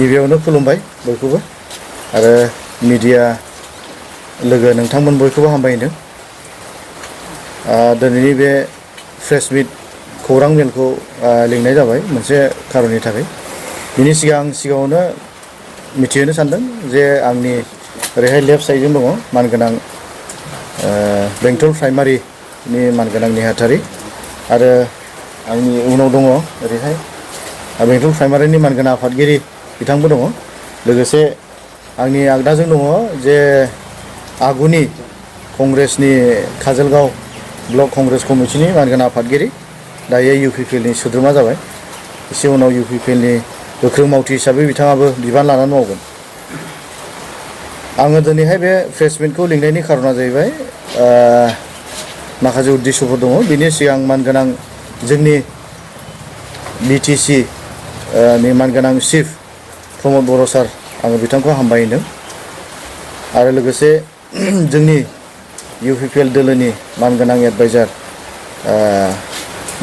गिबियावनो खुलुमबाय बयखौबो आरो मिडिया लोगो नोंथांमोन बयखौबो हामबायदों। दिनैनि बे प्रेस मिट खौरां मेलखौ लिंनाय जाबाय मोनसे खारननि थाखाय। बिनि सिगाङावनो मिथिहोनो सानदों जे आंनि ओरैहाय लेफ्ट साइडजों दङ मानगोनां बेंटल प्राइमारिनि मानगोनां नेहाथारि आरो आंनि उनाव दङ ओरैहाय बेंटल प्राइमारिनि मानगोनां आफादगिरि बिथांबो दङ। लोगोसे आंनि आगदाजों दङ जे आगुनि कंग्रेसनि काजलगांव ब्लक कंग्रेस कमिटिनि मानगोनां आफादगिरि, दायो इउपिपिएलनि सोद्रोमा जाबाय। एसे उनाव इउपिपिएलनि गोख्रों मावथि हिसाबै बिथाङाबो बिबान लानानै मावगोन। आङो दिनैहाय बे प्रेस मिटखौ लिंनायनि खारना जाहैबाय माखासे उद्देश्यफोर दङ। बिनि सिगां मानगोनां जोंनि बिटिसि नि मानगोनां चिफ प्रमद बर' सार, आङो बिथांखौ हामबाय होनदों आरो लोगोसे जोंनि इउपिपिएल दोलोनि मानगोनां एडभाइजार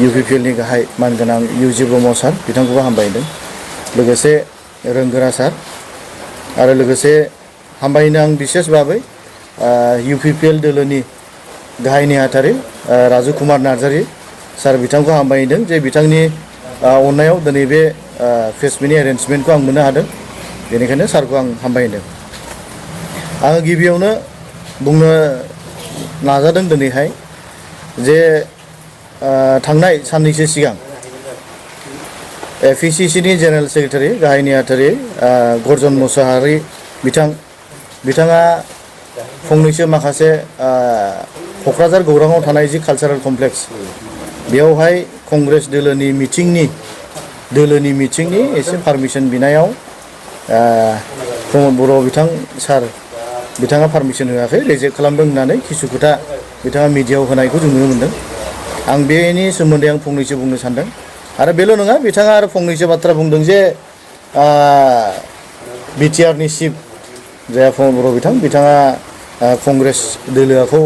इउपिपिएलनि गाहाय मानगोनां इउजि ब्रह्म सार, बिथांखौबो हामबाय होनदों। लोगोसे रोंगोरा सार आरो लोगोसे हामबायनो आं बिसेस भाबै इउपिपिएल दोलोनि गाहाय नेहाथारि राजु कुमार नार्जारि सार, बिथांखौ हामबाय होनदों जे बिथांनि अननायाव दिनै बे प्रेस मिटनि एरेन्जमेन्टखौ आं मोननो हादों। बेनिखायनो सारखौ आं हामबाय होनदों। आङो गिबियावनो बुंनो नाजादों दिनैहाय जे थांनाय साननैसो सिगां पिसिसिनि जेनेरेल सेक्रेटारि गाहाय नेहाथारि गर्जन मुसाहारि बिथाङा फंनैसो माखासे क'क्राझार गौराङाव थानाय जि कालचारेल कमप्लेक्स, बेयावहाय कंग्रेस दोलोनि मिटिंनि एसे पारमिसन बिनायाव प्रमद बर' सार बिथाङा पारमिसन होआखै, रिजेक्ट खालामदों होननानै किसु खोथा बिथाङा मिडियायाव होनायखौ जों नुनो मोन्दों। आं बेनि सोमोन्दै आं फंनैसो बुंनो सानदों आरो बेल' नङा, बिथाङा आरो फंनैसो बाथ्रा बुंदों जे बिटिआरनि चिफ जाया प्रमद बर' बिथाङा कंग्रेस दोलोखौ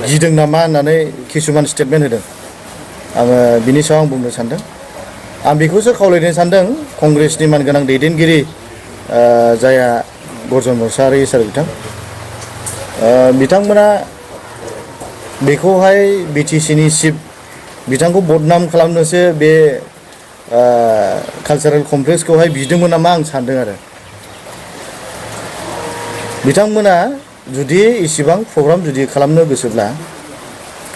गिदों नामा होननानै किसुमान स्टेटमेन्ट होदों। आङो बिनि सायाव आं बुंनो सानदों। आं बेखौसो खावलायनो सानदों कंग्रेसनि मानगोनां दैदेनगिरि जाया गर्जन मुसाहारि सार बिथांमोना बेखौहाय बिटिसिनि चिफ बिथांखौ बदनाम खालामनोसो बे कालचारेल कमप्लेक्सखौहाय बिदोंमोन नामा आं सानदों आरो। बिथांमोना जुदि इसिबां प्रग्राम जुदि खालामनो गोसोब्ला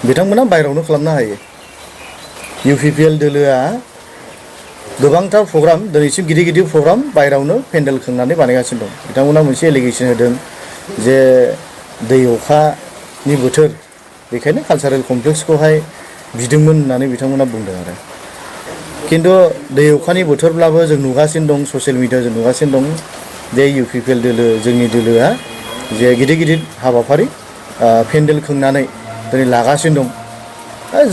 बिथांमोना बायरायावनो खालामनो हायो। इउपिपिएल दोलोआ गोबांथार प्रग्राम, दिनैसिम गिदिर प्रग्राम बायरायावनो पेन्डेल खोंनानै बानायगासिनो दं। बिथांमोना मोनसे एलिगेसन होदों जे दै अखानि बोथोर, बेखायनो कालचारेल कमप्लेक्सखौहाय बिदोंमोन होननानै बिथांमोना बुंदों आरो। खिन्थु दै अखानि बोथोरब्लाबो जों नुगासिनो दं, ससियेल मिडियायाव जों नुगासिनो दं जे इउपिपिएल दोलो, जोंनि दोलोआ जे गिदिर हाबाफारि पेन्डेल खोंनानै दिनै लागासिनो दं।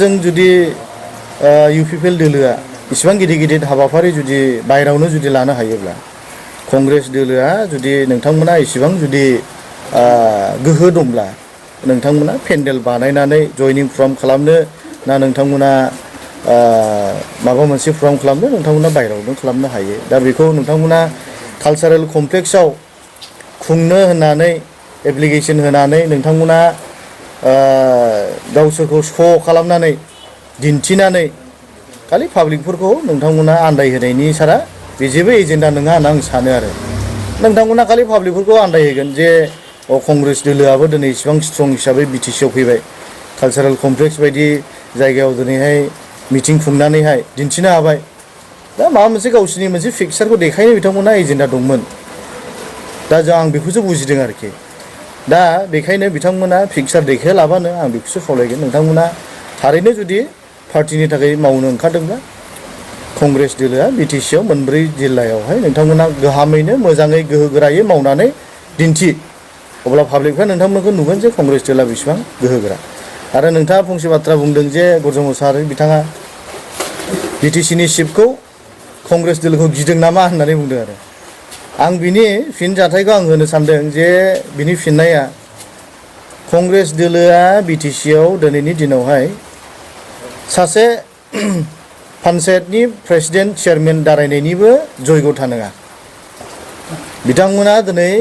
जों जुदि इउपिपिएल दोलोआ इसिबां गिदिर हाबाफारि जुदि बायरायावनो जुदि लानो हायोब्ला, कंग्रेस दोलोआ जुदि नोंथांमोना इसिबां जुदि गोहो दंब्ला नोंथांमोना पेन्डेल बानायनानै जयनिं प्रग्राम खालामनो ना नोंथांमोना माबा मोनसे प्रग्राम खालामनो, नोंथांमोना बायरायावनो खालामनो हायो। दा बेखौ नोंथांमोना कालचारेल कमप्लेक्सआव खुंनो होननानै एप्लिकेसन होनानै नोंथांमोना गावसोरखौ श' खालामनानै दिन्थिनानै खालि पाब्लिकफोरखौ नोंथांमोना आन्दायहोनायनि सारा बे जेबो एजेन्डा नङा होनना आं सानो आरो। नोंथांमोना खालि पाब्लिकफोरखौ आन्दायहोगोन जे कंग्रेस दोलोआबो दिनै इसिबां स्ट्रं हिसाबै बिटिसिआव फैबाय, कालचारेल कमप्लेक्स बायदि जायगायाव दिनैहाय मिटिं खुंनानैहाय दिन्थिनो हाबाय। दा माबा मोनसे गावसोरनि मोनसे पिक्सारखौ देखायनो बिथांमोना एजेन्डा दंमोन। दा आं बेखौसो बुजिदों आरोखि। दा बेखायनो बिथांमोना पिक्सार देखायालाबानो आं बेखौसो खावलायगोन, नोंथांमोना थारैनो जुदि पार्टिनि थाखाय मावनो ओंखारदोंब्ला कंग्रेस दोलोआ बिटिसिआव मोनब्रै जिल्लायावहाय नोंथांमोना गाहामैनो मोजाङै गोहो गोरायै मावनानै दिन्थि, अब्ला पाब्लिकफ्रा नोंथांमोनखौ नुगोन जे कंग्रेस दोलोआ बेसेबां गोहोगोरा। आरो नोंथाङा फंसे बाथ्रा बुंदों जे गर्जन मुसाहारि बिथाङा बिटिसिनि चिफखौ कंग्रेस दोलोखौ गिदों नामा होननानै बुंदों आरो। आं बिनि फिनजाथायखौ आं होनो सानदों जे बिनि फिननाया कंग्रेस दोलोआ बिटिसिआव दिनैनि दिनावहाय सासे पान्सायतनि प्रेसिडेन्ट चेयारमेन दारायनायनिबो जयग'था नङा। बिथांमोना दिनै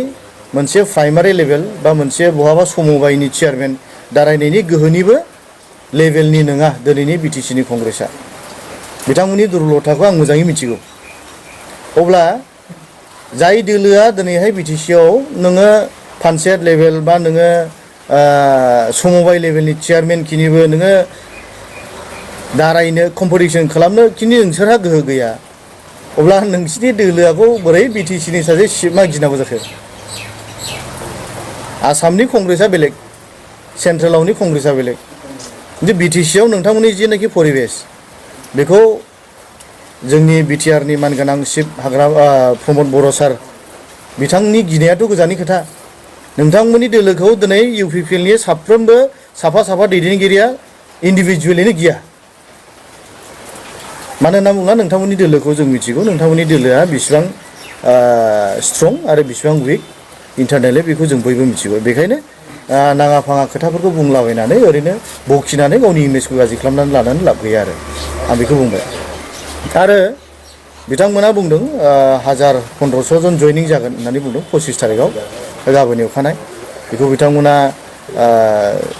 मोनसे प्राइमारि लेभेल बा मोनसे बहाबा समबायनि चेयारमेन दारायनायनि गोहोनिबो लेभेलनि नङा दिनैनि बिटिसिनि कंग्रेसआ। बिथांमोननि दुर्बलताखौ आं मोजाङै मिथिगौ। अब्ला जाय दोलोआ दिनैहाय बिटिसिआव नोङो पान्सायत लेभेल बा नोङो समबाय लेभेलनि चेयारमेन खिनिबो नोङो दारायनो कम्पिटिसन खालामनो खिनि नोंसोरहा गोहो गैया, अब्ला नोंसिनि दोलोआखौ बोरै बिटिसिनि सासे सिमा गिनांगौ जाखो? आसामनि कंग्रेसआ बेलेग, सेन्ट्रेलावनि कंग्रेसआ बेलेग। खिन्थु बिटिसिआव नोंथांमोननि जिनाखि परिबेस बेखौ जोंनि बिटिआरनि मानगोनां चिफ प्रमद बर' सार बिथांनि गिनायाथ' गोजाननि खोथा। नोंथांमोननि दोलोखौ दिनै इउपिपिएलनि साफ्रोमबो साफा साफा दैदेनगिरिया इन्डिभिजुवेलैनो गिया। मानो होनना बुङोब्ला नोंथांमोननि दोलोखौ जों मिथिगौ, नोंथांमोननि दोलोआ बेसेबां स्ट्रं आरो बेसेबां उइक इन्टारनेलि बेखौ जों बयबो मिथिगौ। बेखायनो नाङा फाङा खोथाफोरखौ बुंलाबायनानै ओरैनो बखिनानै गावनि इमेजखौ गाज्रि खालामनानै लानानै लाब गैया आरो आं बेखौ बुंबाय। आरो बिथांमोना बुंदों 1000-1500 जन जयनिं जागोन होननानै बुंदों 25 तारिखआव, गाबोन अखानाय। बेखौ बिथांमोना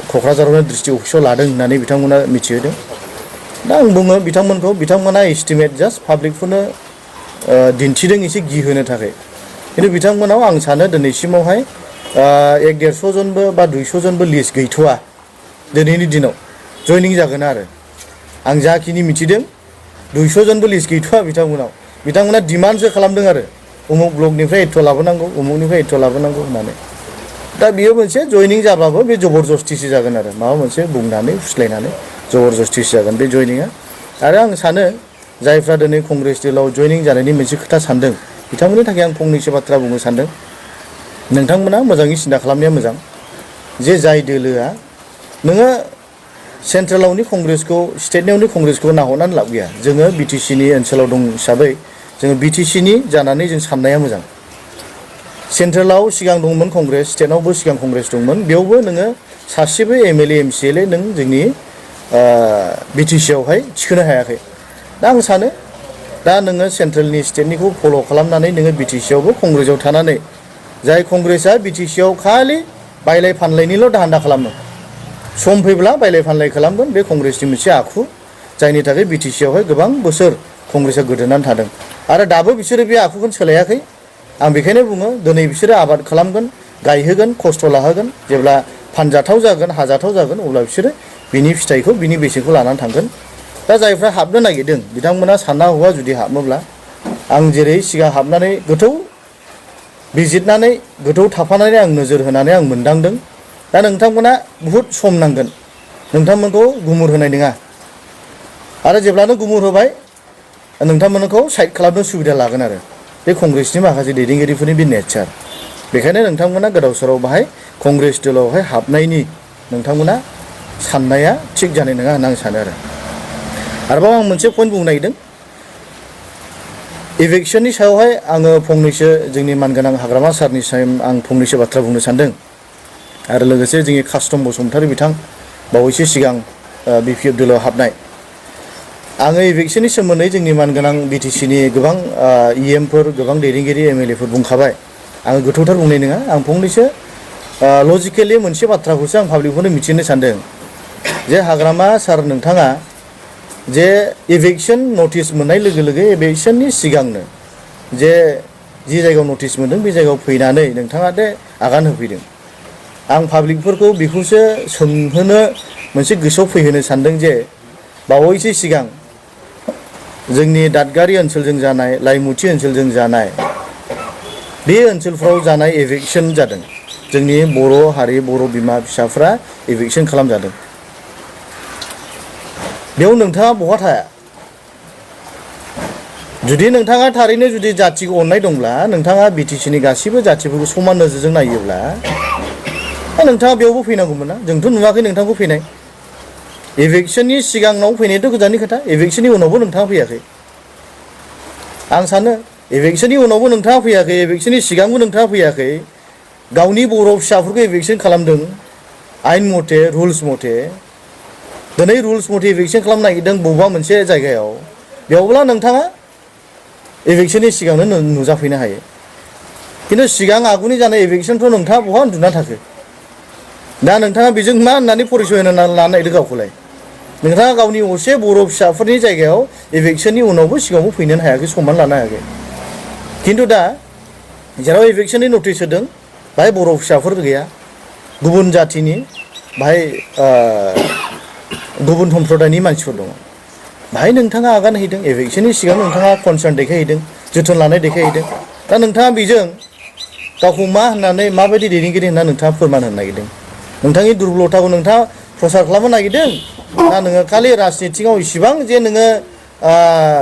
क'क्राझारावनो डिस्ट्रिक्ट अफिसाव लादों होननानै बिथांमोना मिथिहोदों। दा आं बुङो बिथांमोना एस्टिमेट जास्ट पाब्लिकफोरनो दिन्थिदों एसे गिहोनो थाखाय। खिन्थु बिथांमोनाव आं सानो दिनैसिमावहाय 100-150 जनबो बा 200 जनबो लिस्ट गैथ'वा दिनैनि दिनाव जयनिं जागोन आरो आं जाखिनि मिथिदों 200 जनबो लिस्ट गैथ'वा बिथांमोना डिमान्डसो खालामदों आरो उमुक ब्लकनिफ्राय एथ' लाबोनांगौ, उमुकनिफ्राय एथ' लाबोनांगौ होननानै। दा बियो मोनसे जयनिं जाब्लाबो बे जबरदस्तिसो जागोन आरो माबा मोनसे बुंनानै फुस्लायनानै जबरदस्तिसो जागोन बे जयनिंआ। आरो आं सानो जायफ्रा दिनै कंग्रेस दोलाव जयनिं जानायनि मोनसे खोथा सानदों बिथांमोननि थाखाय आं फंनैसो बाथ्रा बुंनो सानदों। नोंथांमोना मोजाङै सिन्था खालामनाया मोजां जे जाय दोलोआ नोङो सेन्ट्रेलावनि कंग्रेसखौ स्टेटनियावनि कंग्रेसखौ नाहरनानै लाब गैया। जोङो बिटिसिनि ओनसोलाव दं हिसाबै जोङो बिटिसिनि जानानै जों साननाया मोजां। सेन्ट्रेलाव सिगां दंमोन कंग्रेस, स्टेटआवबो सिगां कंग्रेस दंमोन, बेयावबो नोङो सासेबो एमएलए एमसिएलए नों जोंनि बिटिसिआवहाय थिखोनो हायाखै। दा आं सानो दा नोङो सेन्ट्रेलनि स्टेटनिखौ फल' खालामनानै नोङो बिटिसिआवबो कंग्रेसआव थानानै जाय कंग्रेसआ बिटिसिआव खालि बायलाय फानलायनिल' दाहान्दा खालामो, सम फैब्ला बायलाय फानलाय खालामगोन, बे कंग्रेसनि मोनसे आखु जायनि थाखाय बिटिसिआवहाय गोबां बोसोर कंग्रेसआ गोदोनानै थादों आरो दाबो बिसोरो बे आखुखौनो सोलायाखै। आं बेखायनो बुङो दिनै बिसोरो आबाद खालामगोन, गायहोगोन, खस्थ' लाहोगोन, जेब्ला फानजाथाव जागोन, हाजाथाव जागोन, अब्ला बिसोरो बिनि फिथाइखौ बिनि बेसेनखौ लानानै थांगोन। दा जायफ्रा हाबनो नागिरदों बिथांमोना सानना हौवा जुदि हाबोब्ला आं जेरै सिगां हाबनानै गोथौ बिजिरनानै गोथौ थाफानानै आं नोजोर होनानै आं मोनदांदों। दा नोंथांमोना बुहुद सम नांगोन, नोंथांमोनखौ गुमुर होनाय नङा। आरो जेब्लानो गुमुर होबाय नोंथांमोनखौ साइड खालामनो सुबिदा लागोन आरो बे कंग्रेसनि माखासे दैदेनगिरिफोरनि बे नेचार। बेखायनो नोंथांमोना गोदाव सोराव बाहाय कंग्रेस दोलावहाय हाबनायनि नोंथांमोना साननाया थिग जानाय नङा होनना आं सानो आरोबाव आं मोनसे पइन्ट बुंनो नागिरदों। इलेक्शननि सायावहाय आङो फंनैसो जोंनि मानगोनां हाग्रामा सारनि सायाव आं फंनैसो बाथ्रा बुंनो सानदों। आरो लोगोसे जोंनि कास्टम बसुमतारी बिथां बावैसो सिगां बिपिएफ दोलोआव हाबनाय। आङो इलेक्शननि सोमोन्दै जोंनि मानगोनां बिटिसिनि गोबां इएमफोर, गोबां दैदेनगिरि एमएलएफोर बुंखाबाय। आङो गोथौथार बुंनाय नङा। आं फंनैसो लजिकेलि मोनसे बाथ्राखौसो आं पाब्लिकफोरनो मिथिनो सानदों जे हाग्रामा सार नोंथाङा जे इलेक्शन नटिस मोननाय लोगो लोगो इलेक्शननि सिगांनो जे जि जायगायाव नटिस मोनदों बे जायगायाव फैनानै नोंथाङा दे आगान होफैदों। आं पाब्लिकफोरखौ बेखौसो सोंहोनो मोनसे गोसोआव फैहोनो सानदों जे बावैसो सिगां जोंनि दादगारि ओनसोलजों जानाय, लाइमुथि ओनसोलजों जानाय बे ओनसोलफ्राव जानाय इलेक्शन जादों। जोंनि बर' हारि, बर' बिमा फिसाफ्रा इलेक्शन खालामजादों। बेयाव नोंथाङा बहा थाया? जुदि नोंथाङा थारैनो जुदि जाथिखौ अननाय दंब्ला, नोंथाङा बिटिसिनि गासैबो जाथिफोरखौ समान नोजोरजों नायोब्ला नोंथाङा बेयावबो फैनांगौमोन ना? जोंथ' नुवाखै नोंथांखौ फैनाय। इलेक्शननि सिगाङाव फैनायाथ' गोजाननि खोथा, इलेक्शननि उनावबो नोंथाङा फैयाखै। आं सानो इलेक्शननि उनावबो नोंथाङा फैयाखै, इलेक्शननि सिगांबो नोंथाङा फैयाखै। गावनि बर' फिसाफोरखौ इलेक्शन खालामदों आयेन मथे, रुल्स मथे। दिनै रुल्स मथे इलेक्शन खालामनो नागिरदों बबेबा मोनसे जायगायाव, बेयावब्ला नोंथाङा इलेक्सननि सिगांनो नुजाफैनो हायो खिन्थु सिगां आगुनि जानाय इलेक्सनथ' नोंथाङा बहा उन्दुना थाखो दा नोंथाङा बेजों मा होननानै परिचय होनो लानो नागिरदों गावखौलाय नोंथाङा गावनि असे बर' फिसाफोरनि जायगायाव इलेक्सननि उनावबो सिगाङावबो फैनोनो हायाखै समान लानो हायाखै खिन्थु दा जेराव इलेक्सननि नटिस होदों बाहाय बर' फिसाफोर गैया गुबुन जाथिनि बाहाय गुबुन सम्प्रदायनि मानसिफोर दङ बाहाय नोंथाङा आगान हैदों इलेक्सननि सिगां नोंथाङा कनसार्न देखायहैदों जोथोन लानाय देखायहैदों दा नोंथाङा बेजों गावखौ मा होननानै माबायदि दैदेनगिरि होनना नोंथाङा फोरमान होनो नागिरदों नोंथांनि दुर्बलताखौ नोंथाङा प्रसार खालामनो नागिरदों ना नोङो खालि राजनितिकआव इसिबां जे नोङो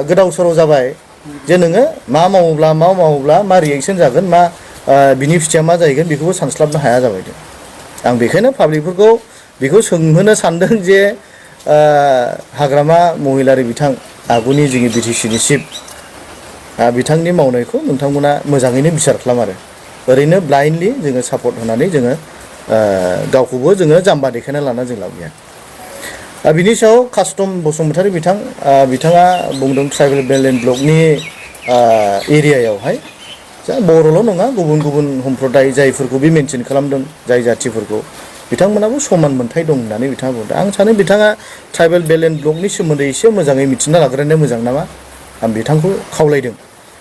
गोदाव सोराव जाबाय जे नोङो मा मावोब्ला मा रिएक्सन जागोन मा बिनि फिथाइया मा जाहैगोन बेखौबो सानस्लाबनो हाया जाबाय आं बेखायनो पाब्लिकफोरखौ बेखौ सोंहोनो सानदों जे हाग्रामा महिलारि बिथां आगुनि जोंनि बिटिसिनि चिफ बिथांनि मावनायखौ नोंथांमोना मोजाङैनो बिसार खालाम आरो ओरैनो ब्लाइन्डलि जोङो सापर्ट होनानै जोङो गावखौबो जोङो जाम्बा देखायना लाना जों लाब गैया बिनि सायाव कास्टम बसुमतारी बिथाङा बुंदों ट्राइबेल बेलेन्ड ब्लकनि एरियायावहाय जा बर'ल' नङा गुबुन गुबुन सम्प्रदाय जायफोरखौ बे मेनसन खालामदों जाय जाथिफोरखौ बिथांमोनाबो समान मोनथाय दं होननानै बिथाङा बुंदों आं सानो बिथाङा ट्राइबेल बेलेन्ड ब्लकनि सोमोन्दै एसे मोजाङै मिथिना लाग्रोनाया मोजां नामा आं बिथांखौ खावलायदों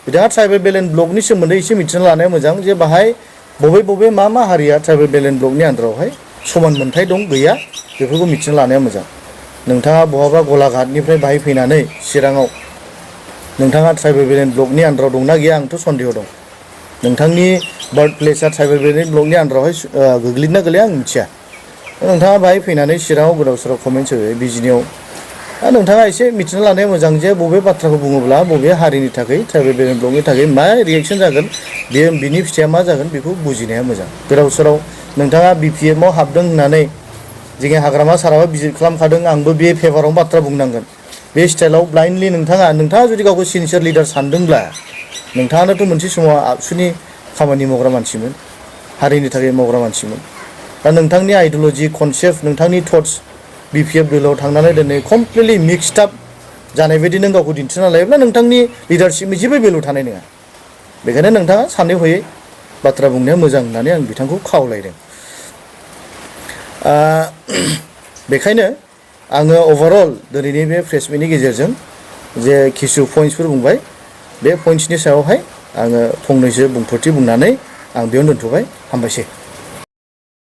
बिथाङा ट्राइबेल बेलेन्ड ब्लकनि सोमोन्दै एसे मिथिना लानाया मोजां जे बाहाय बबे मा हारिया ट्राइबेल बेलेन्ड ब्लकनि आन्दारावहाय समान मोनथाय दं गैया बेफोरखौ मिथिना लानाया मोजां नोंथाङा बहाबा गलाघाटनिफ्राय बाहाय फैनानै चिराङाव नोंथाङा ट्राइबेल बेलेन्ड ब्लकनि आन्दाराव दंना गैया आंथ' सन्देह दं नोंथांनि बार्थ प्लेसआ ट्राइबेल बेलेन्ड ब्लकनि आन्दारावहाय गोग्लैना गोलैया आं मिथिया नोंथाङा बाहाय फैनानै चिराङाव गोदाव सोराव कमेन्ट्स होयो बिजिनियाव नोंथाङा एसे मिथिना लानाया मोजां जे बबे बाथ्राखौ बुङोब्ला बबे हारिनि थाखाय ट्राइबेल बेलेन्ड ब्लकनि थाखाय मा रिएक्सन जागोन बिनि फिथाइया मा जागोन बेखौ बुजिनाया मोजां गोदाव सोराव नोंथाङा BPMआव हाबदों होननानै जोंनि हाग्रामा साराबा भिजिट खालामखादों आंबो बे फेभारावनो बाथ्रा बुंनांगोन बे स्टाइलाव ब्लाइन्डलि नोंथाङा जुदि गावखौ सिनसियार लिडार सानदोंब्ला नोंथाङानोथ' मोनसे समाव आबसुनि खामानि मावग्रा मानसिमोन हारिनि थाखाय मावग्रा मानसिमोन दा नोंथांनि आइडिअल'जि कनसेप्ट नोंथांनि थट्स BPF दोलोआव थांनानै दिनै कमप्लिटलि मिक्सड आप जानाय बायदि नों गावखौ दिन्थिना लायोब्ला नोंथांनि लिडारशिपनि जेबो भेलु थानाय नङा बेखायनो नोंथाङा सानै हयै बाथ्रा बुंनाया मोजां होननानै आं बिथांखौ खावलायदों बेखायनो आङो अभारअल दिनैनि बे प्रेस मिटनि गेजेरजों जे किसु पइन्ट्सफोर बुंबाय बे पइन्ट्सनि सायावहाय आङो फंनैसो बुंफोरथि बुंनानै आं बेयावनो दोनथ'बाय हामबायसै